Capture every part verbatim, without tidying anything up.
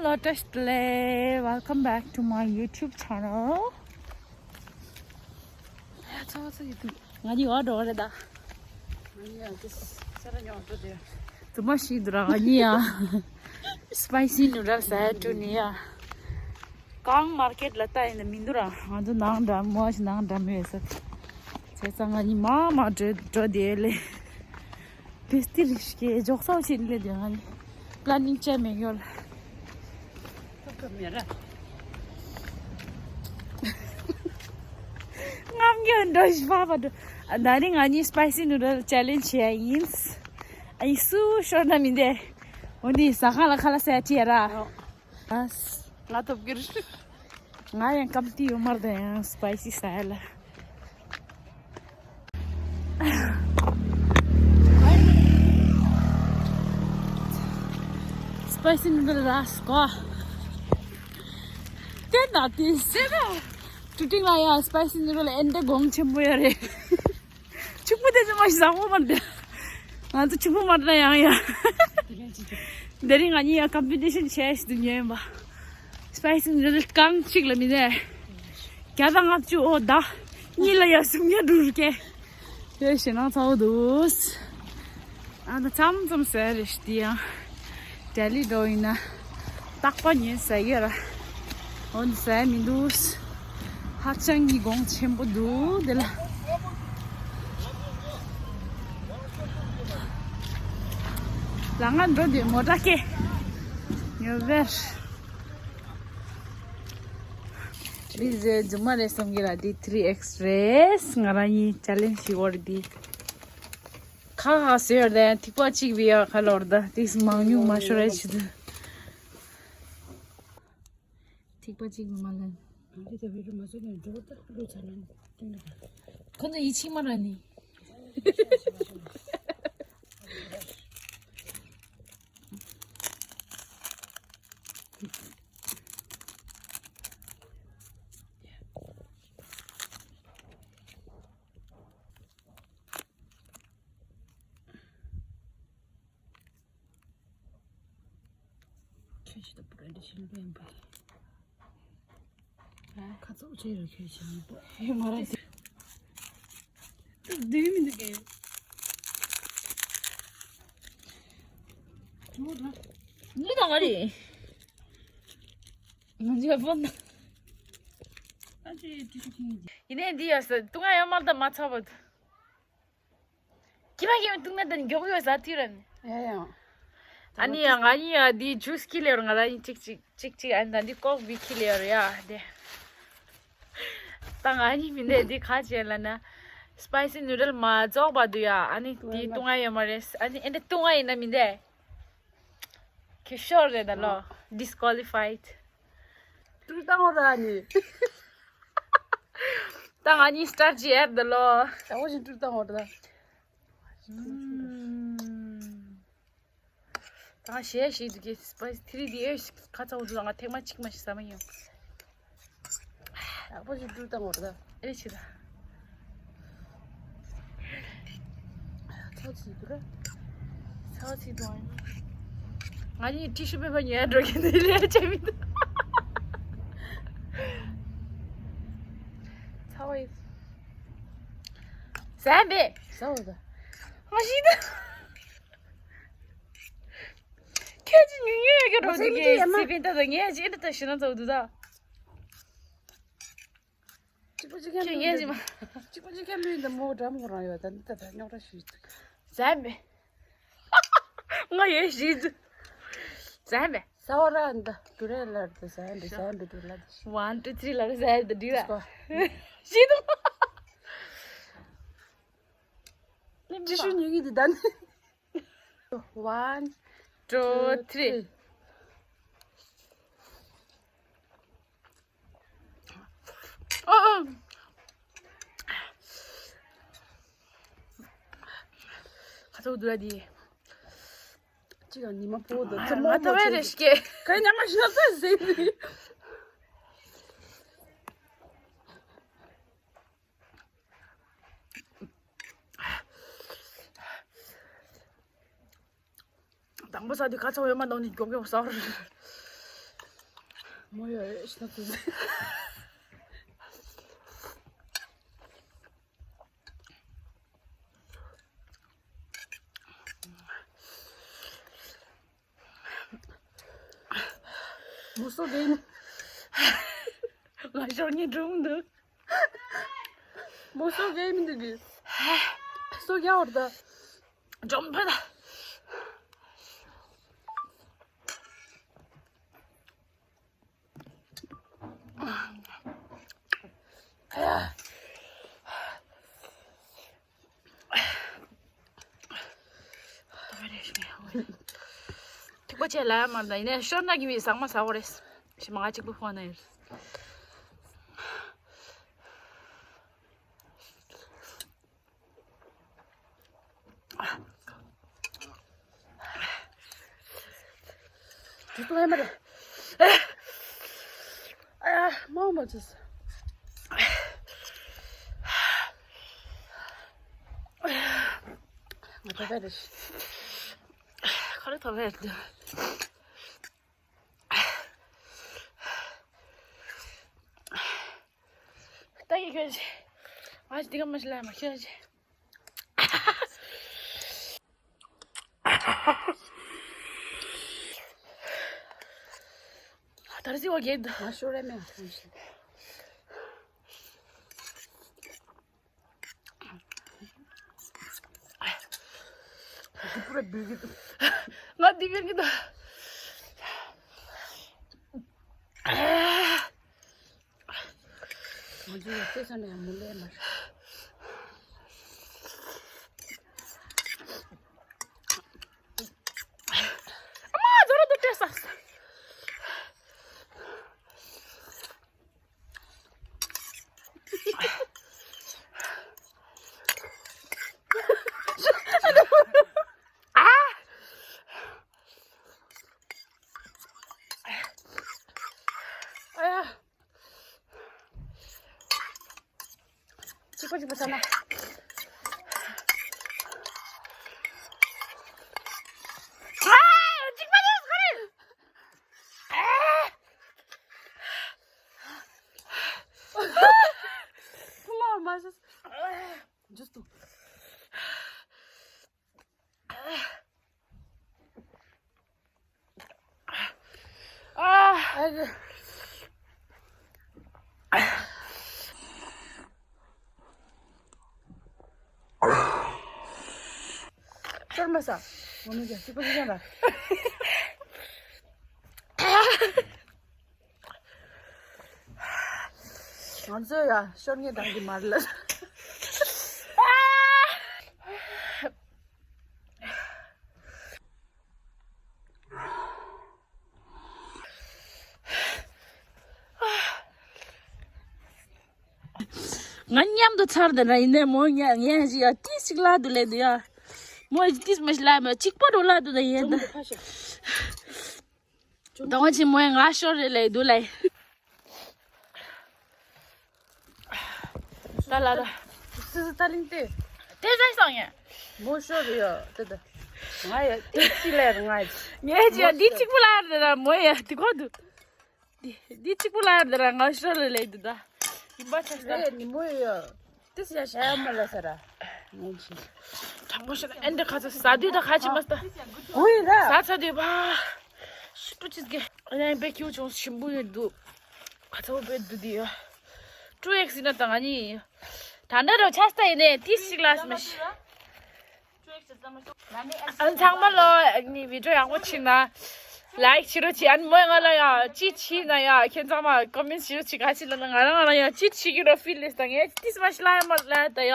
Hello, Testle. Welcome back to my YouTube channel. ང་གཉིས་འོ་འགྲོ་རེད་ད། རྫུན་མ་ཤི་འདུག་ར་ང་གཉིས་ཡ། སི་པའི་སི་ནུ་ཌལ་ཟ་ཡ་འགྲོ་ནི་ཡ། གང་མར་ཀེཊ་ལ་ལྟ་ཡིན་ན་མི་འདུག་ར། ང་ཚོ་ནང་འགྲམ་མོ་ཞིག་ནང་འགྲམ་ཡོད་ས། བྱས་ཙང་ང་གཉིས་མ་མ་འགྲོ་འགྲོ་དེ་ལས། དེ་སྟེ་རི་ཤི་ཀའི་འཇོག་ས་ཕྱིན་ལས་དེ་ང་ནི་པ་ལ་ནིང་བྱས་མེད་ཡོད་ལ། ཐུབ་ཐུབ་མེད་ར། རྔམ་སྐྱོན་འགྲོ་བཞིན་པ་པ་འགྲོ། ད་རིང་ང་གཉིས་སི་པའི་སི་ནུ་ཌལ་ཅེ་ལེན་ཇི་བྱས་ཡིན། ཨ་ཡིན་སུ་ཤོར་ན་མི་འདས། འོ་འདི་ཟ་ཁང་ལ་ཁ་ལག་ཟས་བྲིས་ཡ་ར། ཨ། ང་ཐོབ་གི་རེད། ང་ཡང་སྐམ་ཏི་ཡོད་མར་དང་ཡང་སི་པའི་སི་ཟ་ཡ་ལ། སི་པའི་སི་ནུ་ཌལ་ར་སྐོ། དེ་ན་དེ་སེ་ར། ཊུ་ཊིང་ལ་ཡང་སི་པའི་སི་ནུ་ཌལ་ཨེ་འདྲ་གོང་ཆེན་པོ་ཡོད་རེད། ཕྱུག་པོ་དེ་ཚོ་མ་ཞིག་བཟང་པོ་མ་འདྲ། ང་ཚོ་ཕྱུག་པོ་མ་འདྲ་ཡང་ཡང་། དེ་རིང་ང་གཉིས་ཡང་ཀམ་པི་ཊི་ཤན་བྱས་ཤིག་ཏུ་ཉོས་ཡིན་པ། སི་པའི་སི་ནུ་ཌལ་རྐང་གཅིག་ལ་མི་ནས། བརྒྱ་དང་ལྔ་བཅུ་ཨོ་ད། གཉིས་ལ་ཡ་སུམ་བརྒྱ་འགྲོ་རུ་སྐད། དེ་ཞེ་ནང་ཚ་བོ་འདུག་ཨ་ད་མཚམས་མཚམས་ཟེར་རེ་ཞིག་དེ་ཡང་། ལྡི་ལི་འགྲོ་ཡིན་ན། རྟག་པ་ཉོས་ཟ་ཡོད་ར། འོན་ཟ་མི་འདུག་ཧ་ཅང་གི་གོང་ཆེན་པོ་འདུག་དེ་ལ། ལ་ང་འགྲོ་དུས་མོ་ཊ་སྐད། ཉོ་བེར། འདི་ཟེ་རྫུན་མ་རེད་བསམ་གི་ར་འདི་ཐི་རི་ཨེགས་རེད། ང་རང་གཉིས་ཅེ་ལེན་ཇི་ཞིག་འོར་འདི། ཁ་ཁ་ཟེར་ཡོད་རེད་ཐིགས་པ་གཅིག་བི་ཡ་ཁ་ལོར་ད་ཏིགས་མང་ཉུང་མ་ཤོར་རེད་ཆི་དུ། ཐིགས་པ་གཅིག་མ་ལན། འདི་ད་བི་རུ་མ་ཟོས་ནས་འགྲོ་ད་ལུས་ཚར་ན་སྟོན་ད། ཁོ་ཚོ་ཡིད་ཆེས་མ་ར་ནི། ཁྱོད་ཅི་ད་པུ་ར་འདི་ཤིན་པོ་ཡིན་པ། ཁ་ཚོགས་ཆེ་རུ་ཁྱོད་ཅི་ཡིན་པ། ཧེ་མ་ར་ཏུ་དུ་མི་འདུག་གས། ནུ་ད་ང་རེད། ང་ཚོའི་ཕོན་ད། ཨ་ཅེ་ཏི་ཤུ་ཁྱིང་ཡིན། ཡིན་ནའི་འདི་ཡོད་ས་དུ་ང་ཡང་མ་ལྟ་མ་ཚ་བ། ཁྱི་མ་ཁྱི་མ་ཏུང་ན་དང་མགྱོགས་ཡོད་ཟ་ཐུ་ར་ནི། ཡ་ཡ། ཨ་ནི་ཡ་ང་གཉིས་ཡ་འདི་ཇུས་ཁྱི་ལེ་ར་ང་ར་གཉིས་གཅིག་གཅིག་གཅིག་གཅིག་ཨ་ནི་ད་འདི་ཀོག་བི་ཁྱི་ལེ་ར་ཡ་དེ། ད་ང་གཉིས་མི་འདས་འདི་ཁ་བྱས་ལ་ན། སི་པའི་སི་ནུ་ཌལ་མ་རྫོགས་པ་འདུག་ཡ་ཨ་ནི་འདི་ཏུང་ང་ཡོད་མ་རེད་ཨ་ནི་ཨེ་འདྲ་ཏུང་ང་ཡིན་ན་མི་འདས། ཁྱི་ཤོར་རེད་ད་ལོ། ཌིས་ཀོ་ལི་ཕའིཌ། ཏུར་བཏང་བ་ར་ནི། ད་ང་གཉིས་སི་ཊར་ཇི་ཨེར་ད་ལོ། ད་འོ་བཞིན་ཏུར་བཏང་བ་ར། ད་ང་ཞེ་ཞེ་འདུག་གི་སི་པའི་སི་ཐི་རི་དི་ཨེ་ཁ་ཚ་བོ་འདུག་ང་ཐེངས་མ་གཅིག་མ་ཞིག་ཟ་མ་ཡོང་། ཨ་ཕོ་ཞིག་འགྲུལ་བཏང་བ་རེད་ད། ཨེ་ཆི་ད། ཚ་ཚིག་འདུག་ར། ཚ་ཚིག་འདུག་ཨ། ང་གཉིས་ཊི་ཤུ་པེ་པར་ཉོས་འགྲོ་གི་འདུག་ལས་བྱེད་མི་འདུག་ཚ་བ་ཡིན། ཟ་འདི། ཟ་འོ་ད། མ་ཤི་ད། ཁྱོད་ཀྱི་ཉུང་ཉུང་ཡོད་ཀྱི་རོ་འདི་གི་སི་པིན་ད་ད་ངས་ཅི་འདི་ད་ཤི་ན་ཚ་བ་འདུག་ད། གཅིག་པ་གཅིག་ཁྱེད་ལུས་འདི་མོ་འདྲ་མོ་རང་ཡོད་ད་འདི་ད་ད་རྙོག་དྲ་ཞིག་འདུག་ཟ་མེད། ང་ཡོད་ཞིག་འདུག་ཟ་མེད། ཟ་བ་ར་འདི་དུ་རེ་ལར་དུ་ཟ་འདི་ཟ་འདི་དུ་ལར་དུ་ཞིག One, two, three ལར་ཟ་འདི་འདི་ར། ཞིག་འདུག་ཅི་ཞུ་ཉོ་གི་འདི་ད་ནི། One, two, three. ཨོ། ཁ་ཐུག་འདུག་ལ་འདི། ཅི་ག་ཉི་མ་ཕོ་དང་ཙི་མོ་ང་ཐོ་བའི་རེ་ཤི་ཀེ། ག་ཉི་མ་ཤི་ན་ཙི་ཟེར་ནི། དང་པོ་ས་དེ་ཁ་ཚ་བའི་མ་འདང་ནི་མགྱོགས་མགྱོགས་ཟ་བར། ཡོད་ཤི་ན་ཚོད། མོ་སོ་གེ་ནི། ང་ཞོར་ཉིན་གྲུང་འདུག་མོ་སོ་གེ་མི་འདུག་གི། སོ་རྒྱ་བར་ད། འཇོམས་པ་ད། ཐུག་པ་ཆེ་ལ་མ་ན་ཡིན་ནས་ཤོར་ན་གི་མི་ཟག་མ་ཟ་བ་རེད། ཞི་མ་ང་གཅིག་པུ་ཕོག་ན་ཡོད། དུ་ལེན་པ་རེད། ཨ་ཡ་མང་མ་ཅིས། ང་ད་བས་རེད། ཁ་རེ་ཐོབ་བས་རེད། ད་ཡི་ཁྱོད་ཅི། ང་ཅི་དེ་ག་མ་ཤི་ལ་མ་ཁྱོད་ཅི། ད་རེ་སི་བ་གེད། ང་ཤོར་རེ་མེད་ང་ཐོང་ཤི། དེ་པུ་ར་བུ་གི་འདུག་ང་འདི་བེར་གི་འདུག་ང་ཚོ་ཡ་ཚེ་ས་ནས་ཡང་མི་ལས་མ་རེད། ཨ་མ་ཛོ་ར་འདུག་སྤྲད་ས། གཅིག་པ་གཅིག་པ་ཟ་ན། ཨ། གཅིག་པ་རེད་ག་རེ། ཨ། ཁུ་མ་མ་ཟ། ཇུས་ཏུ། ཤོར་མ་ས། ངོ་མི་རྒྱ་གཅིག་པ་གཅིག་ལ། ང་ཚོ་ཡ་ཤོར་ངེས་དང་གི་མར་ལ། ང་མཉམ་དུ་ཚར་དེ་ན་ཡིན་ནའི་མོ་ངས་ངས་ཞིག་ཡ་ཏིས་ཞིག་ལ་དུ་ལེ་དུ་ཡ། མོ་ཏིས་མ་ཞིག་ལ་མ་གཅིག་པ་རུ་ལ་དུ་ད་ཡིན་ད། ད་ང་ཆེ་མོ་ཡ་ང་ཤོར་རེ་ལེ་དུ་ལེ། ད་ལ་ད། སི་སི་ད་ལིང་ཏེ། ཏེ་ཟ་སང་ཡ། མོ་ཤོར་རེ་ཡ་ཏེ་ད། ང་ཡ་ཏིས་ཞིག་ལ་ང་ཡ། ངས་ཅི་ཡ་འདི་གཅིག་པུ་ལ་རེ་ད་མོ་ཡ་དི་གོ་དུ། འདི་འདི་གཅིག་པུ་ལ་རེད་ར་ང་ཤོར་ལ་ལེགས་འདུག་ད། ཡིན་པ་ཆ་ཤ་རེད་ནི་མོ་ཡོད། ཏི་སི་ཡ་ཤ་ཡ་མ་ལ་ས་ར། ངན་ཆེ། དྲང་པོ་ཤོད་ན་ཨེ་འདྲ་ཁ་ཚ་ཟ་དུས་ད་ཁ་ཆེ་མ་ས། འོ་ཡིན་ར། ཟ་ཚ་དུས་བ། ཤི་པོ་ཅིག་གེ། ཨ་ནི་བེ་ཁྱིའུ་ཆུང་ཞིམ་པོ་ཡོད་འདུག་ཁ་ཚ་བོ་བེ་འདུག་དི་ཡ། ཀྲུ་ཨེག་སི་ན་ད་ང་ནི། ད་འདྲ་རོ་ཆ་ས་ཡིན་ནས་ཏི་སི་ཅིག་ལ་སི་མ་ཤི། ཨ་ཚང་མ་ལོ་ཨ་ནི་བི་ཌིའོ་ཡག་པོ་བྱིན་ན་ལའིག་བྱེད་རོགས་བྱེད། ཨ་ནི་མོས་ང་ལ་ཡང་ཅི་བྱིན་ན་ཡང་ཁྱེད་ཚང་མ་ཀོ་མེན་བྱེད་རོགས་བྱེད། ག་ཅི་ལ་ན་ང་རང་ང་རང་ཡང་ཅི་བྱེད་ཀྱི་རོ་ཕིལ་ལེས་དང་ངས་ཏིས་མ་ཤི་ལ་ཡང་མ་ལ་ད་ཡ་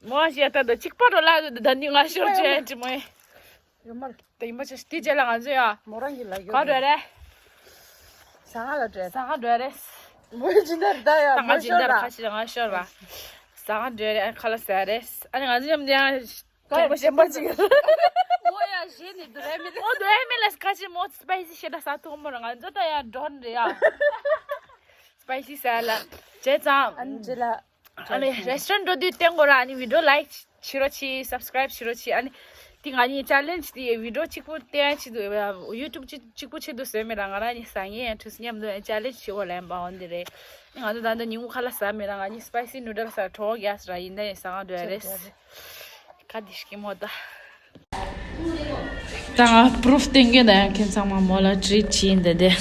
མོ་ཞེ་ད་ད་གཅིག་པ་རོ་ལ་ད་ནི་ང་ཤོར་བྱས་ཅི་མོས་ཡོད་མ་རེད། ད་ཡིན་པ་ཆ་ཤི་དེ་རྗེས་ལ་ང་ཚོ་ཡ་མོ་རང་གི་ལ་ཡོད་ག་རེད་རེད། ཟ་ཁང་ལ་འགྲོ། ཟ་ཁང་འགྲོ་རེད། མོས་ཇི་ལྟར་ད་ཡ་ད་ང་མོ་ཇི་ལྟར་ཤོར་ལ་ཁ་ཤི་ང་ཤོར་བ། ཟ་ཁང་འགྲོ་རེད། ཨ་ཁ་ལ་ཟ་རེད། ཨ་ནི་ང་ཚོ་མཉམ་དུ་ཡང་། དོག་པ་ཞེན་པ་ཅིག་མོ་ཡ་ཞེ་ནི་དུ་རེ་མི་རེད། མོ་དུ་རེ་མི་ལ་སྐ་ཅི་མོ་སི་པའི་སི་ཤེ་ད་ས་ཐོག་མོ་ར་ང་ཚོ་ད་ཡ་འགྲོ་ནི་རེད་ཡ། སི་པའི་སི་ཟ་ལ་བྱས་ཙང་། ཨ་ནི་ཅི་ལ། ཨ་ནི་རེ་སི་ཊོ་རན་འགྲོ་དུས་བསྟན་དགོས་ར། ཨ་ནི་བི་ཌིའོ་ལའིག་བྱེད་རོགས་བྱེད། སབ་སི་ཀ་རའིབ་བྱེད་རོགས་བྱེད། ཨ་ནི་ དེ་ང་གཉིས་ཅ་ལེན་ཇི་དེ་བི་ཌི་ཡོ་གཅིག་པུ་བསྟན་ཆེད་དུ་ཡུ་ཊུབ་གཅིག་གཅིག་པུ་ཆེད་དུ་བཟོས་མེད་ར། ང་རང་གཉིས་ཟ་ངེས་ཡང་ཁྲུས་མཉམ་དུ་ཡང་ཅ་ལེན་ཇི་བྱེད་དགོས་ལན་པའོ་འདི་རེད། ང་ཚོ་ད་ལྟ་ཉིན་གུང་ཁ་ལག་ཟ་མེད་ར། ང་གཉིས་སི་པའི་སི་ནུ་ཌལ་ཟ་གྲོགས་རྒྱག་ཟ་ར། ཡིན་ད་ཡིན་ཟ་ག་འགྲོ་ཡ་རེད། ཁ་འདི་ཤི་མོ་ད། ད་ང་པུ་རུབ་བསྟན་གྱི་ད་ཡང་ཁྱེད་ཚང་མ་མོ་ལ་ཊི་རིཊ་བྱིན་འདི་དེ།